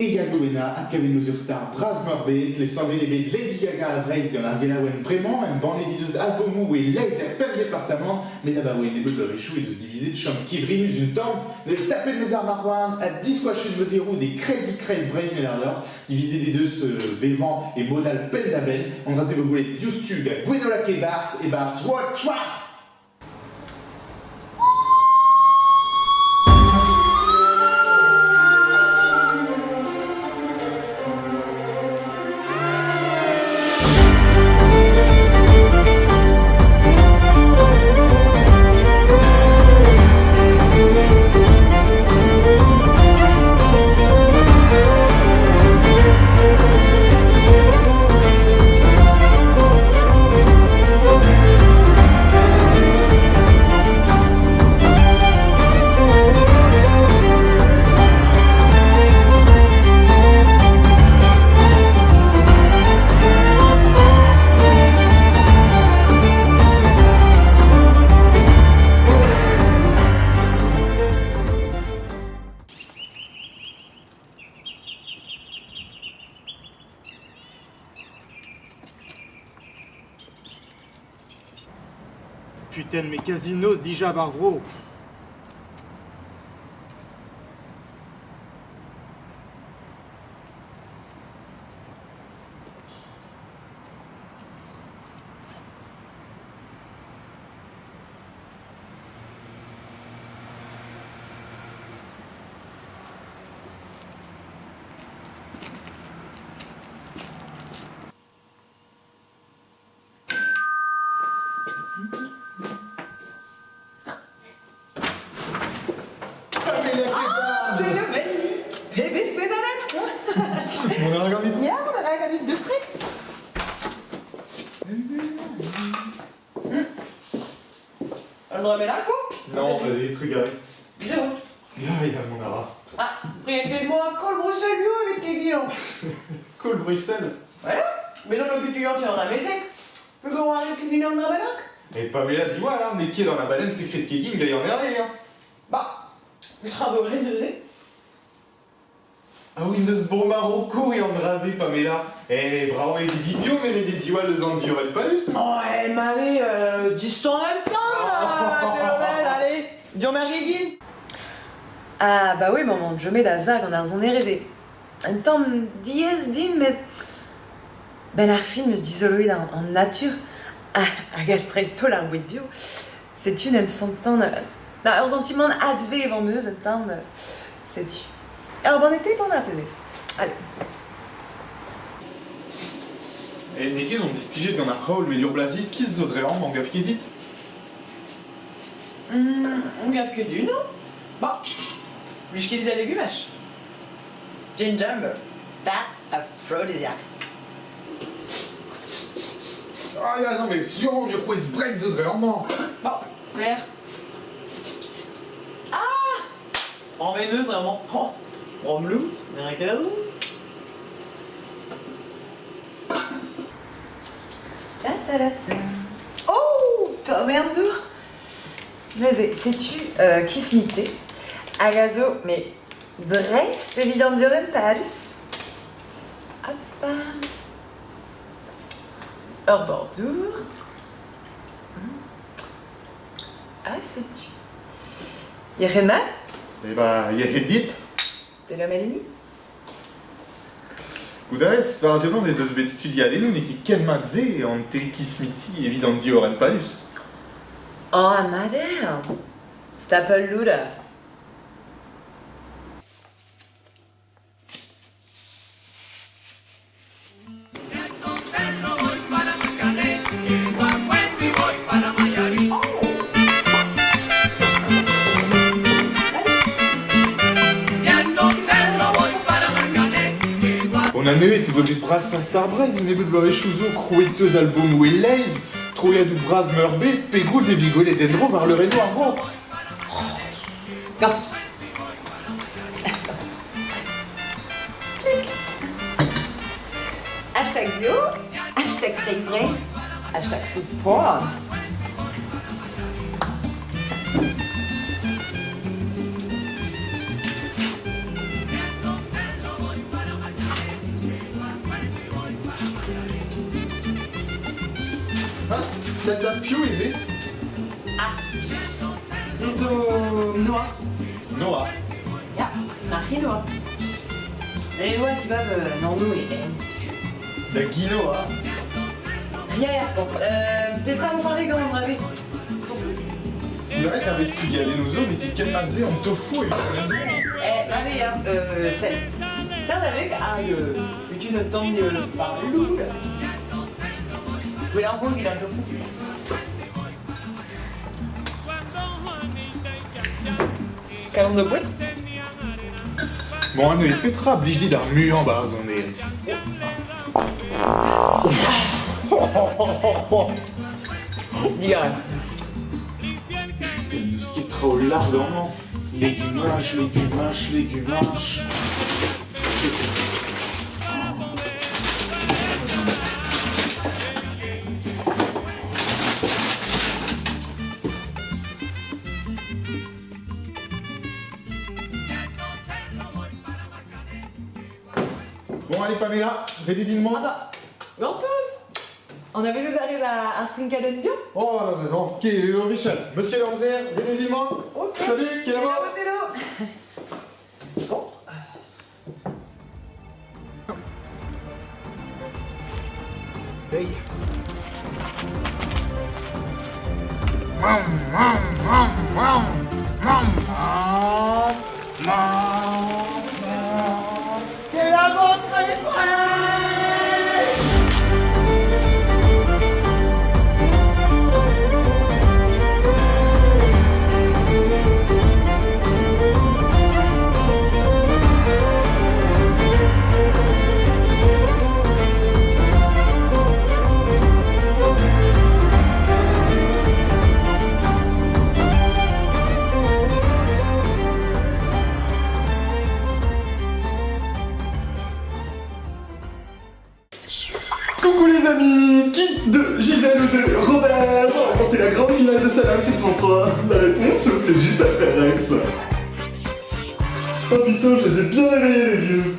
Egagoena adkavet 'meus ur star bras-meurbet, lesanvet eo bet Lady Gaga a Vreizh gant ar gelaouenn Bremañ, embannet he deus albomoù e-leizh er pemp departamant, met abaoe nebeut bloavezhioù he deus divizet chom kevrinus un tamm, neuze tapet 'meus ar marc'h-houarn ha diskoachet 'meus he roud e kreizik-kreiz Breizh met àr Divizet he deus bevañ e mod all penn-da-benn, an dra-se 'vo gwelet diouzhtu gant Gwenola Kebarzh e-barzh World Trap! Putain, mais quasi noz dija 'bar vro. Pebezh souezhadenn! Mont a ra ganit? Ya, mont a ra ganit, deus tre! Un dra bennak, quoi? Non, allez, trugarez. Zéro. Ya, ya, mont a ra. Ah, prientez-moi Col Bruxelles bio evit kegilañ. Col Bruxelles? Ouais, mais non le kutuilhañ an amezeg. Peogwir oa ret kegilañ un dra bennak? Et Pamela diwall, hein, n'eo ket an abadenn sekred kegin gant an Hervé, hein. Bah, petra vo graet neuze? Ah oui, deus bon Maroko eo an dra-se, Pamela. Eh, brav eo dit bio, met ret eo diwall eus an diorren padus. Oh, eh, mave, distan un tamm, Télomel, allez, deomp er gegin. Ah, bah oui, maman, je mets da zag an ar sonerezh eo. Un tamm diaes din, met 'benn ar fin 'm eus dizoloet an natur hag al dreist-holl ar boued bio. Setu 'n em santan ur santimant advev am eus un tamm. Setu. Ur banne-te pan marteze. Allez. E n'eo ket on displijet gant ar c'haol met ur blaz iskis zo dre amañ, gav ket dit? On gav ket du, non? Bah, blij ket dit al legumaj? Gingembre, that's aphrodisiac. Ah ya, non mais sur on c'hwezh Breizh zo dre amañ. Bon, mère. Ah! Emmeneuse vraiment. Oh, Romlouz, n'es ket a drouz. Oh, tomm eo an dour. Neuze, setu kismite hag a zo, mais dreist evit an diorren padus. Hop, ur bord-dour. Ah, setu. Yec'hed mat? Eh ben, yec'hed dit. Te la Malini? Goudarez, war seblant ez eus bet studiadennoù n'eo ket ken mat-se an tekismiti evit an diorren padus. Oh, mat eo! Tap ul louder. On a neuze zo bet brasañ star Breizh un nebeud bloavezhioù zo krouet deus albomoù e-leizh, troiadoù bras-meurbet, pegoulz e vi gwelet en-dro war leurennoù ar vro. Gortoz. Klik. Hashtag bio, hashtag Kreiz Breizh, hashtag food porn. Sell da piv ez eo? Ah, se zo Noah. Noah. Ya, ar c'hi Noah. Re oa dibab un anv e hent, setu. Da gi Noah. Ya, ya, bon. Petra vo fardet gant an dra-se? Tofu. Neuze a vez studiadennoù zo n'eo ket ken mat-se an tofu evit an endro. Eh, allez, hein, sell. Ça avec hag tu ne tamm parloud. Gwell ar vro evit an tofu. Kalon de boued. Bon, neuze petra blij dit ar muiañ 'barzh an hêrezh? Digarez. Putain, n'eus ket traoù lart amañ. Legumaj, legumaj, legumaj. Bon, allez Pamela, ready din-moi. Ah bah, Gantouz Anavezout a rez ar strinkadenn bihan? Oh non, non, non, ok, Richel, Monsieur Amzer, ready din-moi. Ok. Salut, kenavo. Kenavo, Bon. Hey. Coucou les amis, qui de Gisèle ou de Robert va remporter la grande finale de Salam sur France 3? La réponse, c'est juste après Rex. Oh putain, je les ai bien réveillés les vieux.